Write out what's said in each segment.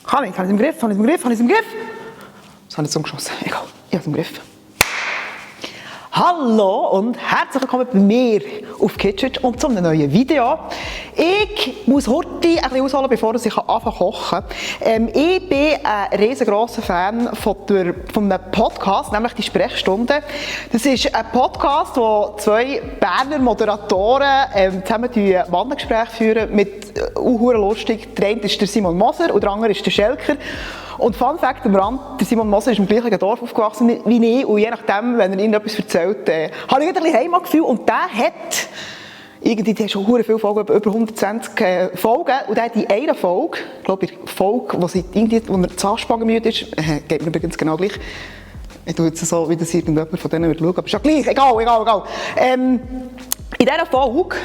Habe ich es im Griff? Was habe ich so geschossen? Egal, ich habe es im Griff. Hallo und herzlich willkommen bei mir auf Kitchen und zu einem neuen Video. Ich muss heute ein bisschen ausholen, bevor ich anfangen zu kochen. Ich bin ein riesengroßer Fan von einem Podcast, nämlich die Sprechstunde. Das ist ein Podcast, wo zwei Berner Moderatoren zusammen Wandengespräche führen mit lustig. Der eine ist der Simon Moser und der andere ist der Schelker. Und Fun Fact am Rand, der Simon Moser ist im gleichen Dorf aufgewachsen wie ich und je nachdem, wenn er irgendetwas erzählt, habe ich ein bisschen Heimatgefühl und der hat der hat schon viele Folgen, über 120 Folgen und der hat in einer Folge, glaube ich, wo er Zahnspangenmüde ist, geht mir übrigens genau gleich, ich tue jetzt so, wie das irgendjemand von denen wird schauen, aber ist ja gleich, egal. In dieser Folge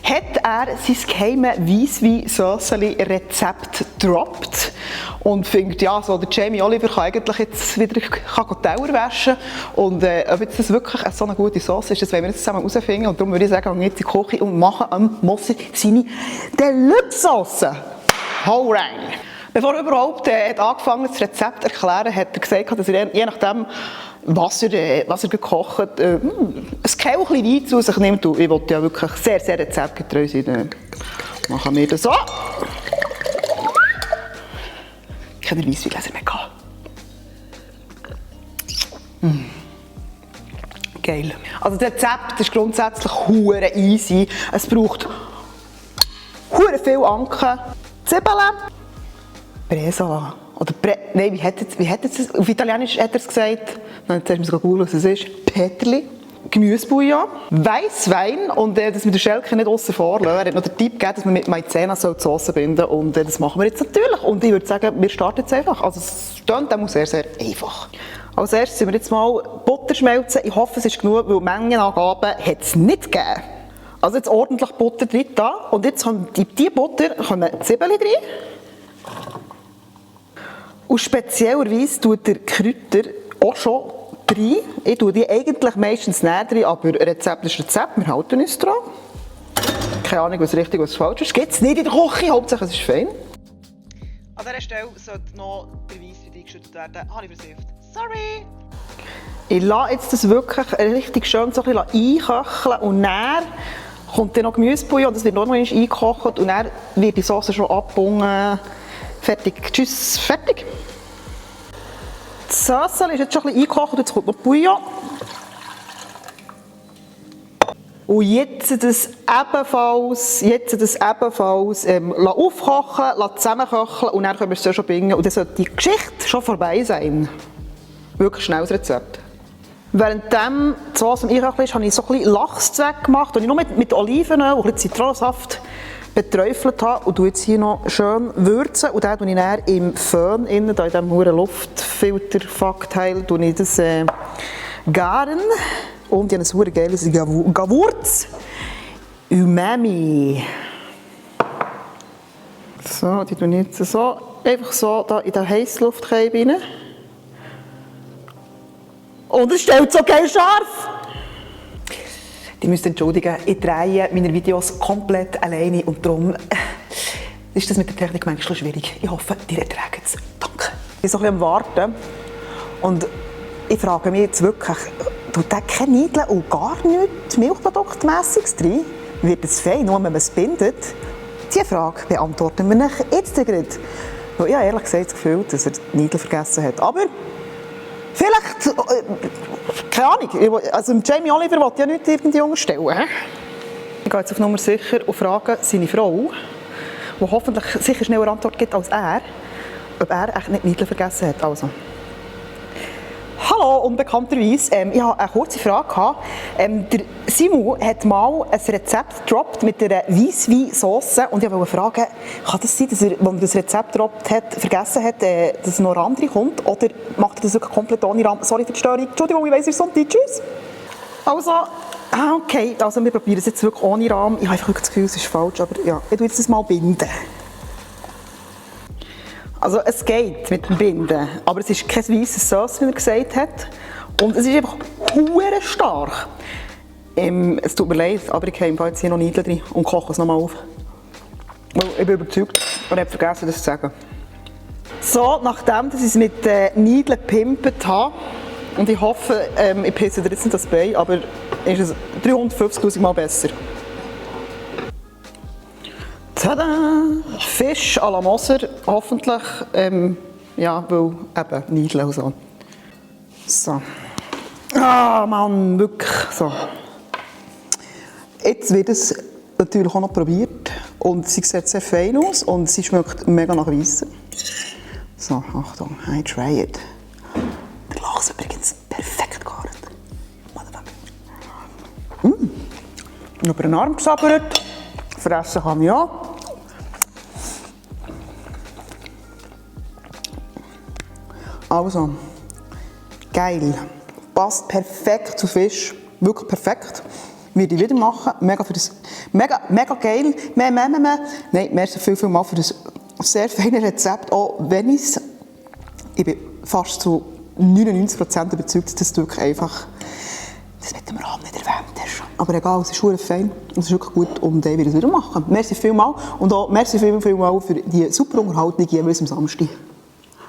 hat er sein geheimes Weisswein-Söseli-Rezept gedroppt und findet, ja, so der Jamie Oliver kann eigentlich jetzt wieder Teller waschen und ob jetzt das wirklich so eine gute Sauce ist, das wollen wir jetzt zusammen herausfinden und darum würde ich sagen, gehen jetzt in die Küche und machen am Moser seine Deluxe-Sauce. Hau rein! Bevor er überhaupt hat angefangen das Rezept zu erklären, hat er gesagt, dass er je nachdem, was er gekocht hat, ein Kelchchen Wein zu sich nimmt. Und ich wollte ja wirklich sehr, sehr rezeptgetreu sein. Dann machen wir das so. Keine Weissweingläser mehr gehabt. Geil. Also das Rezept ist grundsätzlich hure easy. Es braucht hure viel Anke, Zwiebeln, Bresaola. Oder nein, wie hat es auf Italienisch hat er es gesagt? Nein, zuerst muss ich googeln, was es ist. Peterli, Gemüsebouillon, Weisswein und dass wir den Schelker nicht aussen vor lassen. Er hat noch den Tipp gegeben, dass man mit Maizena die Sauce binden soll und das machen wir jetzt natürlich. Und ich würde sagen, wir starten jetzt einfach. Also es klingt sehr, sehr einfach. Als erstes müssen wir jetzt mal Butter schmelzen. Ich hoffe, es ist genug, weil Mengenangaben hat es nicht gegeben. Also jetzt ordentlich Butter drin da. Und jetzt kommen in diese Butter kommen Zwiebeln rein. Und speziellerweise tut der Kräuter auch schon rein. Ich tue die eigentlich meistens nicht rein, aber Rezept ist Rezept, wir halten uns dran. Keine Ahnung, was richtig und was falsch ist. Gibt es nicht in der Küche, Hauptsache es ist fein. An dieser Stelle sollte noch der Weisswein eingeschüttet werden. Habe ich versucht. Sorry! Ich lasse jetzt das wirklich richtig schön so ein bisschen einköcheln und dann kommt dann noch Gemüsebouillon, das wird noch einmal eingekocht und dann wird die Sauce schon abgebunden. Fertig. Tschüss, fertig. Das Söseli ist jetzt schon ein bisschen eingekocht, jetzt kommt noch Bouillon. Und jetzt das ebenfalls aufkochen, zusammenkochen und dann können wir es schon bingen. Und dann sollte die Geschichte schon vorbei sein. Wirklich schnelles Rezept. Währenddem die Sauce am Einkochen ist, habe ich so ein bisschen Lachszweck gemacht, und ich nur mit Olivenöl und Zitronensaft beträufelt habe und jetzt hier noch schön würzen und dann tue ich dann im Föhn in diesem hohen Luftfilter-Fuckteil garen und ich habe ein super geiles Gewürz Umami. So, die tue ich jetzt so einfach so da in den Heissluftkäse rein. Und es stellt so geil scharf! Die müsst entschuldigen, ich drehe meine Videos komplett alleine und darum ist das mit der Technik manchmal schwierig. Ich hoffe, ihr erträgt es. Danke. Ich bin so ein bisschen am Warten und ich frage mich jetzt wirklich, tut der keine Nudeln und gar nichts Milchproduktmässiges drin? Wird es fein, nur wenn man es bindet? Diese Frage beantworten wir euch jetzt gerade. Weil ich habe ehrlich gesagt das Gefühl, dass er die Nudeln vergessen hat. Aber vielleicht, keine Ahnung, also Jamie Oliver will ja nicht irgendwie unterstellen. Ich gehe jetzt auf Nummer sicher und frage seine Frau, die hoffentlich sicher schneller Antwort gibt als er, ob er echt nicht Nudeln vergessen hat. Also. Hallo, unbekannterweise, ich habe eine kurze Frage. Der Simon hat mal ein Rezept gedroppt mit einer Weisswein-Sauce und ich wollte fragen, kann das sein, dass er, als er das Rezept gedroppt hat, vergessen hat, dass noch Rahm kommt, oder macht er das wirklich komplett ohne Rahm? Sorry für die Störung, Entschuldigung, ich weiss, ihr Sonntag, tschüss. Also, okay, also wir probieren es jetzt wirklich ohne Rahm. Ich habe einfach das Gefühl, es ist falsch, aber ja, ich tue jetzt das mal binden. Also es geht mit dem Binden, aber es ist kein weisses Sauce, wie er gesagt hat. Und es ist einfach hure stark. Es tut mir leid, aber ich habe jetzt hier noch Nudeln drin und koche es nochmal auf. Weil ich bin überzeugt und habe vergessen, das zu sagen. So, nachdem ich es mit Niedeln gepimpt habe, und ich hoffe, ich pisse dir jetzt nicht das Bein, aber ist es 350'000 Mal besser. Tada! Fisch à la Moser, hoffentlich, ja, weil eben Niedeln und so. So. Ah, Mann, wirklich so. Jetzt wird es natürlich auch noch probiert und sie sieht sehr fein aus und sie schmeckt mega nach Weissen. So, Achtung, I try it. Der Lachs übrigens perfekt gehaart. Über den Arm gesabbert, fressen kann ich auch. Also, geil. Passt perfekt zu Fisch. Wirklich perfekt. Würde ich wieder machen. Mega geil. Nein, merci viel mal für das sehr feine Rezept. Auch wenn ich bin fast zu 99% überzeugt, dass es wirklich einfach, das mit dem Rahmen nicht erwähnt hast. Aber egal, es ist sehr fein und es ist wirklich gut und ich will es wieder machen. Merci viel mal und auch merci viel mal für die super Unterhaltung jeweils am Samstag.